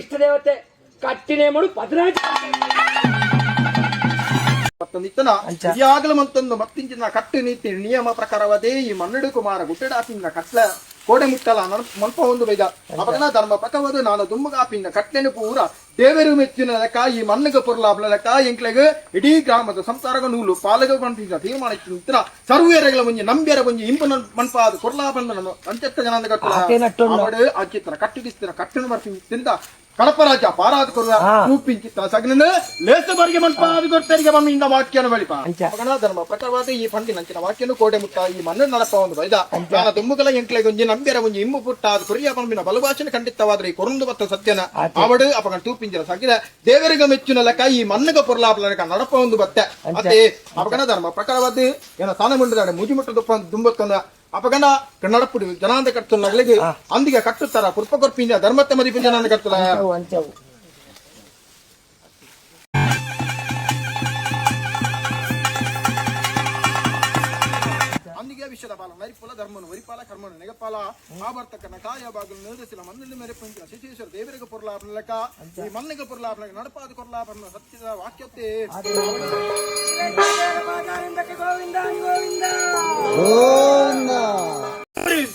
ಇಷ್ಟ ದೇವತೆ ಕಟ್ಟಿನೇಮಡು 16. ಮತ್ತೊಂದಿತ್ತನ ಯಾಗಲ ಮಂತೊಂದು ಮತ್ತಿಂಚಿನ ಕಟ್ಟು ನೀತಿ ನಿಯಮ ಪ್ರಕಾರವದೇ ಈ ಮನ್ನಡು ಕುಮಾರ ಗುಟ್ಟಡಾಪಿಂದ ಕಟ್ಲ ಕೋಡೆ ಮುಟ್ಟಲ ಮಲ್ಪ ಒಂದು ಬೈದ ಅಪಗನ ಧರ್ಮ ಪ್ರಕವದು ನಾನು ದುಮ್ಮಗಾಪಿಂದ ಕಟ್ಲೆನು ಪೂರ ದೇವರು ಮೆಚ್ಚಿನ ಲೆಕ್ಕ ಈ ಮಣ್ಣಗ ಪೊರ್ಲಾಬ್ಲ ಲೆಕ್ಕ ಎಂಕ್ಲೆಗ್ ಇಡೀ ಗ್ರಾಮದ ಸಂಸಾರಗ ನೂಲು ಪಾಲಗ ಪಂಪಿಂದ ತೀರ್ಮಾನ ಇತ್ತಿನ ಸರ್ವೇರಗಳ ಮುಂಜಿ ನಂಬ್ಯರ ಮುಂಜಿ ಇಂಪು ಮನ್ಪಾದ ಕೊರ್ಲಾಪಂದ ನಮ್ಮ ಅಂಚತ್ತ ಜನಾಂಗ ಕಟ್ಟಲ ಅವಡು ಅಚ್ಚಿತ್ತನ ಕಟ್ಟಿಗಿಸ್ತಿನ ಕಟ್ಟನು ಬರ್ತೀನಿ ತಿಂದ ಕಡಪರಾಜ ಪಾರಾದ ಕೊರುವ ರೂಪಿಂಚಿತ್ತ ಸಗನನ ಲೇಸ ಬರ್ಗೆ ಮನ್ಪಾದ ಗೊತ್ತರಿಗೆ ಮಮ್ಮಿಂದ ವಾಕ್ಯನ ಬಳಿಪ ಅಪಗಣ ಧರ್ಮ ಪ್ರಕಾರವಾದ ಈ ಪಂಡಿನ ಅಂಚಿನ ವಾಕ್ಯನು ಕೋಡೆ ಮುಟ್ಟ ಈ ಮಣ್ಣು ನಡಪ ಒಂದು ಬೈದ ನಾನು ದುಮ್ಮುಗಲ ಎಂಕ್ಲೆ ಗುಂಜಿ ನಂಬ್ಯರ ಗುಂಜಿ ಇಮ್ಮು ಪುಟ್ಟ ಅದು ಕುರಿಯ ಪಂಪಿನ ಬಲಭಾಷಣ ಖಂಡಿತವಾದ್ರೆ ಈ ಕೊರಂದು ಬತ್ತ ಸತ್ಯನ ಅವಡು ಅಪಗಣ ತೂಪಿಂಜರ ಸಗಿನ ದೇವರಿಗ ಮೆಚ್ಚಿನ ಲೆಕ್ಕ ಈ ಮಣ್ಣುಗ ಪೊರ್ಲಾಪಲ ನಡಪ ಒಂದು ಬತ್ತೆ ಅದೇ ಅಪಗಣ ಧರ್ಮ ಪ್ರಕಾರವಾದ ಏನ ಸ್ಥಾನ ಮುಂಡದಾಡೆ ಮುಜಿಮುಟ್ಟ ದುಪ್ಪ ದುಂಬತ್ತೊಂದ ಅಪಗಣ ನಡಪುಡು ಜನಾಂದ ಕಟ್ಟುನಗಳಿಗೆ ಅಂದಿಗೆ ಕಟ್ಟುತ್ತಾರ ಕುರ್ಪ ಕೊರ್ಪಿಂಜ ಧರ್ಮತ್ತೆ ಮದಿಪು ಜನಾಂದ ಕಟ್ಟುಲ ಅಂಚವು. ಅಂದಿಗೆ ವಿಶ್ವದ ಬಾಲ ನರಿಪುಲ ಧರ್ಮನು ವರಿಪಾಲ ಕರ್ಮನು ನೆಗಪಾಲ ಆವರ್ತಕನ ಕಾಯ ಬಾಗಲು ನಿರ್ದೇಶಿನ ಮಣ್ಣಲ್ಲಿ ಮೇರೆ ಪಂಚಿನ ಶಶೀಶ್ವರ ದೇವರಿಗೆ ಪೊರ್ಲಾಪನ ಲೆಕ್ಕ ಈ ಮಣ್ಣಿಗೆ ಪೊರ್ಲಾಪನ ನಡಪಾದ ಕೊರ್ಲಾಪನ ಸತ್ಯದ ವಾಕ್ಯತೆ.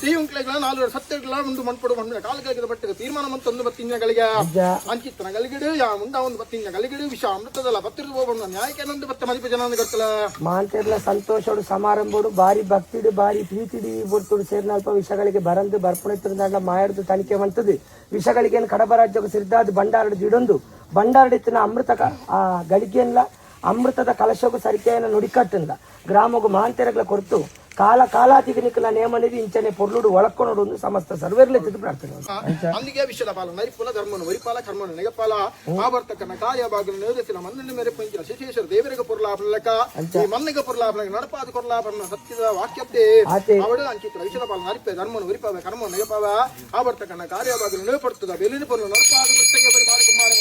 ತೀಯುಂಕ್ಲೆಗಳ ನಾಲ್ವರು ಸತ್ಯಗಳ ಒಂದು ಮಣ್ಪಡು ಮಣ್ಣಿನ ಕಾಲುಗಳಿಗೆ ಬಟ್ಟೆಗೆ ತೀರ್ಮಾನ ಮಂತೊಂದು ಬತ್ತಿಂಜಗಳಿಗೆ ಅಂಚಿತ್ತನ ಗಲಿಗಿಡು ಯಾ ಮುಂಡ ಒಂದು ಬತ್ತಿಂಜ ಗಲಿಗಿಡು ವಿಷ ಅಮೃತದಲ್ಲ ಬತ್ತಿರದ ಹೋಗೋಣ ನ್ಯಾಯಕ್ಕೆ ಬತ್ತ ಮದಿಪ ಜನಾಂಗ ಗೊತ್ತಲ್ಲ. ಮಾಂತೆರ್ಲ ಸಂತೋಷೋಡು ಸಮಾರಂಭೋಡು ಬಾರಿ ಭಕ್ತಿಡು ಬಾರಿ ಪ್ರೀತಿಡು ಈ ಬುರ್ತುಡು ಸೇರ್ನಲ್ಪ ವಿಷಗಳಿಗೆ ಬರಂದು ಬರ್ಪುಣೆತ್ತಿರುದಾಂಡ ಮಾಯಡ್ದು ತನಿಖೆ ಮಂತದು ವಿಷಗಳಿಗೆ ಕಡಬ ರಾಜ್ಯಕ್ಕೆ ಸಿರ್ದಾದು ಭಂಡಾರಡು ದಿಡೊಂದು ಭಂಡಾರಡಿತ್ತಿನ ಅಮೃತ ಆ ಗಳಿಗೆಲ್ಲ ಅಮೃತದ ಕಲಶಕ್ಕೂ ಸರಿಕೆಯನ್ನು ನುಡಿಕಟ್ಟಂದ ಗ್ರಾಮಗು ಮಾಂತೆರಗಳ ಕೊರತು ಕಾಲ ಕಾಲಾತಿಗೆ ನೇಮನಿದಿ ಇಂಚನೆ ಪೊರ್ಲುಡು ಒಳಕೊನೋಡು ಒಂದು ಸಮಸ್ತ ಸರ್ವೇರ್ಲೆ ಪ್ರಾರ್ಥನೆ. ಅಂದಿಗೆ ವಿಶ್ವದ ಬಾಲ ನರಿಪುಲ ಧರ್ಮನು ವರಿಪಾಲ ಕರ್ಮನು ನೆಗಪಾಲ ಆವರ್ತಕನ ಕಾಯ ಬಾಗಲು ನಿರ್ದೇಶಿನ ಮಣ್ಣಲ್ಲಿ ಮೇರೆ ಪಂಚಿನ ಶಶೀಶ್ವರ ದೇವರಿಗೆ ಪೊರ್ಲಾಪನ ಲೆಕ್ಕ ಈ ಮಣ್ಣಿಗೆ ಪೊರ್ಲಾಪನ ನಡಪಾದ ಕೊರ್ಲಾಪನ ಸತ್ಯದ ವಾಕ್ಯತೆ. ಅವಳು ಅಂಚಿತ್ರ ವಿಶ್ವದ ಬಾಲ ನರಿಪೆ ಧರ್ಮನು ವರಿಪಾವ ಕರ್ಮನು ನೆಗಪಾವ ಆವರ್ತಕನ ಕಾರ್ಯ ಬಾಗಲು ನೇಪಡ್ತದ ಬೆಲಿನ ಪೊರ್ಲು ನಡಪಾದ ಕುಮಾರ.